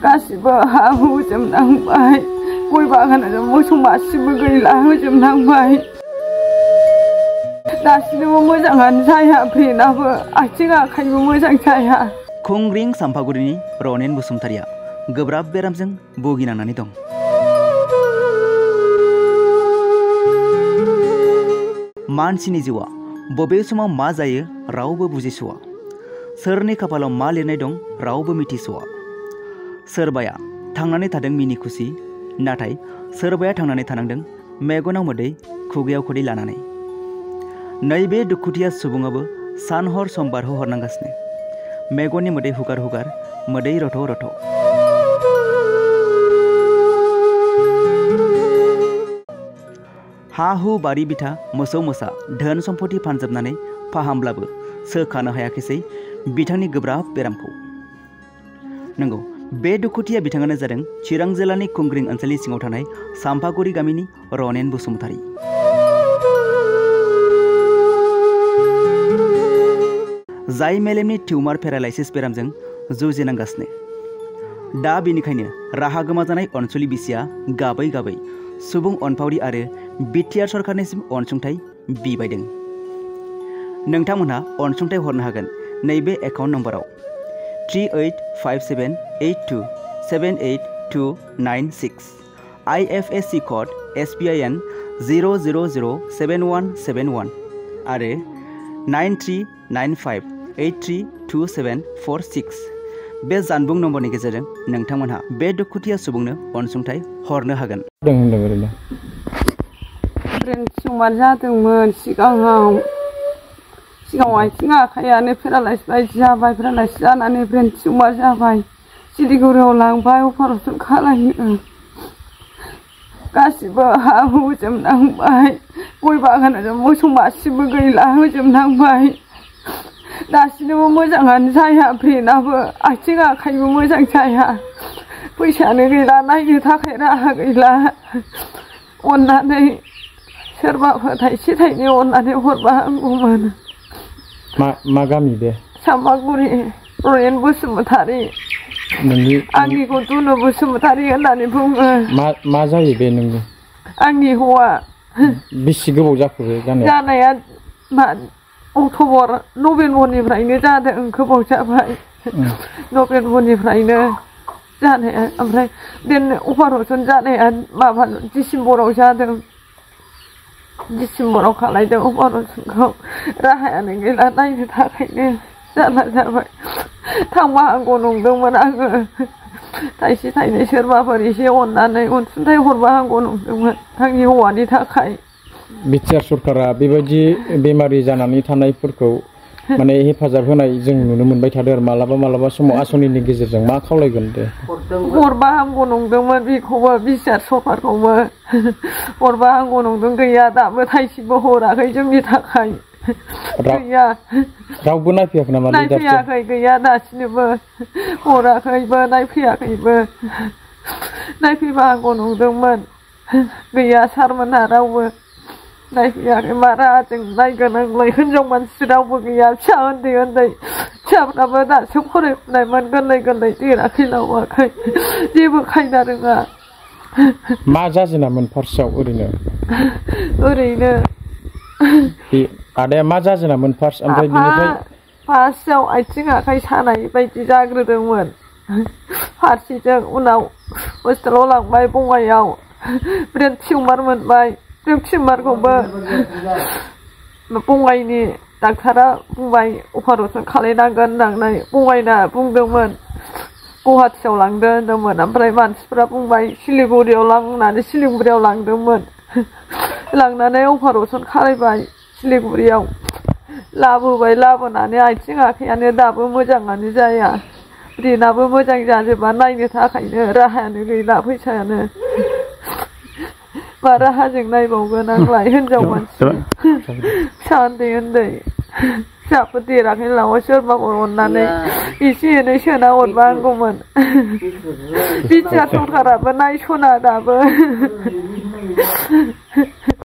गासिबो हा होजोबनांबाय गय बागानाव मोसौ मासेबो गैला होजोबनांबाय दासिमबो मोजाङानो जाया ब्रेनाबो आथिं आखाइबो मोजां जाया। खुंग्रिं सामफागुरिनि रनेन बसुमतारिया गोब्राब बेरामजों भुगिनांनानै दं। मानसिनि जिउआ बबे समाव मा जायो रावबो बुजिस'आ। सोरनि खाफालाव मा लिरनाय दं रावबो मिथिस'आ। सोरबाया थांनानै थादों मिनि खुसि, नाथाय सोरबाया थांनानै थानांदों मेगनाव मोदै खुगायाव खुदै लानानै। नैबे दुखुथिया सुबुङाबो सान हर सम बारहोहरनांगासिनो, मेगननि मोदै हुगार हुगार मोदै रथ' रथ'। हा हु बारि बिथा मोसौ मोसा धोन सम्पति फानजोबनानै फाहामब्लाबो सोखानो हायाखैसै बिथांनि गोब्राब बेरामखौ। नंगौ, बे दुखुथिया बिथाङानो जादों चिरां जिल्लानि खुंग्रिं ओनसोलनि सिङाव थानाय सामफागुरि गामिनि रनेन बसुमतारि। जाय मेलेमनि टिउमार पेरालाइसिस बेरामजों जुजिनांगासिनो। दा बेनिखायनो राहा गोमाजानाय अनसुलि बिसिया गाबै गाबै सुबुं अनफावरि आरो बिटिआर सरकारनिसिम अनसुंथाइ बिबायदों। नोंथांमोनहा अनसुंथाइ हरनो हागोन नैबे एकाउन्ट नम्बराव 385782782996 IFSC कड SBIN 0007171 आरो 9395832746 बे जानबुं नम्बरनि गेजेरजों नोंथांमोनहा बे दुखुथिया सुबुंनो अनसुंथाइ हरनो हागोन। ब्रेन टिउमार जादोंमोन सिगाङाव आथिं आखाइयानो पेरालाइस बायदि जाबाय। पेरालाइस जानानै ब्रेन टिउमार जाबाय। सिलिगुरियाव लांबाय अपारेसन खालामनो। गासिबो हा होजोबनांबाय गय बागानाव मोसौ मासेबो गैला होजोबनांबाय। दासिमबो मोजाङानो जाया ब्रेनाबो आथिं आखाइबो मोजां जाया। फैसायानो गैला, नायनो थाखाय राहा गैला। अननानै सोरबाफोर थाइसे थाइनै अननानै हरबा हामगौमोन। मा गामि बे? सामफागुरि रनेन बसुमतारि। आंनिखौ दुनु बसुमतारि होननानै बुङो। मा जायो बे नोंनि? आंनि हौवा। बेसे गोबाव जाखो बे जानाया? अक्ट'बर नभेम्बरनिफ्रायनो जादों, गोबाव जाबाय। नभेम्बरनिफ्रायनो जानाया, ओमफ्राय बिदिनो अपारेसन जानाया माबा डिसेम्बराव जादों। डिसेम्बराव खालायदों अपारेसनखौ। राहायानो गैला, नायनो थाखायनो जाला जाबाय। थांबा हामगौ नंदोंमोन आङो। थाइसे थाइनै सोरबाफोर एसे अननानै अनसुंथाइ हरबा हामगौ नंदोंमोन आंनि हौवानि थाखाय। बिटिआर सरकारा बेबायदि बेमारि जानानै थानायफोरखौ माने हेफाजाब होनाय जों नुनो मोनबाय थादों आरो मालाबा समाव आसनिनि गेजेरजों मा खावलायगोन दे? हरबा हामगौ नंदोंमोन बेखौबो, बिटिआर सरकारखौबो हरबा हामगौ नंदों। गैया, दाबो थाइसेबो हराखै जोंनि थाखाय। गैया, रावबो नायफैयाखै नामा? नायफैयाखै, गैया दासिमबो हराखैबो नायफैयाखैबो। नायफैबा हामगौ नंदोंमोन, गैया सारमोनहा रावबो नायफैयाखै। मा राहाजों नायगोन आंलाय? हिनजाव मानसि रावबो गैया, फिसा उन्दै उन्दै फिसाफ्राबो दासो फरायफुनायमोन, गोरलै गोरलै देराखै लावाखै, जेबो खायदा रोङा। मा जाजेनामोन फार्स्टआव? ओरैनो आदाया मा जाजेनामोन फार्स्ट? ओमफ्राय बिनिफ्राय फार्स्टआव आथिं आखाइ सानाय बायदि जाग्रोदोंमोन फारसेजों। उनाव हस्पिटालाव लांबाय बङाइयाव, ब्रेन टिउमार मोनबाय। ब्रेन टिउमारखौबो बङाइनि डाक्टारा बुंबाय अपारेसन खालायनांगोन होननानै। बङाइना बुंदोंमोन गुवाहाटियाव लांदो होनदोंमोन। ओमफ्राय मानसिफ्रा बुंबाय सिलिगुरियाव लां होननानै सिलिगुरियाव लांदोंमोन। लांनानै अपारेसन खालायबाय सिलिगुरियाव। लाबोबाय, लाबोनानै आथिं आखाइयानो दाबो मोजाङानो जाया, ब्रेनाबो मोजां जाजोबा। नायनो थाखायनो राहायानो गैला, फैसायानो। मा राहाजों नायबावगोन आंलाय? हिनजाव मानसि, फिसा उन्दै उन्दै फिसाफोर देराखै लावा। सोरबाफोर अननानै एसे एनै सोना हरबा हामगौमोन। बिटिआर सरकाराबो नायस'ना दाबो।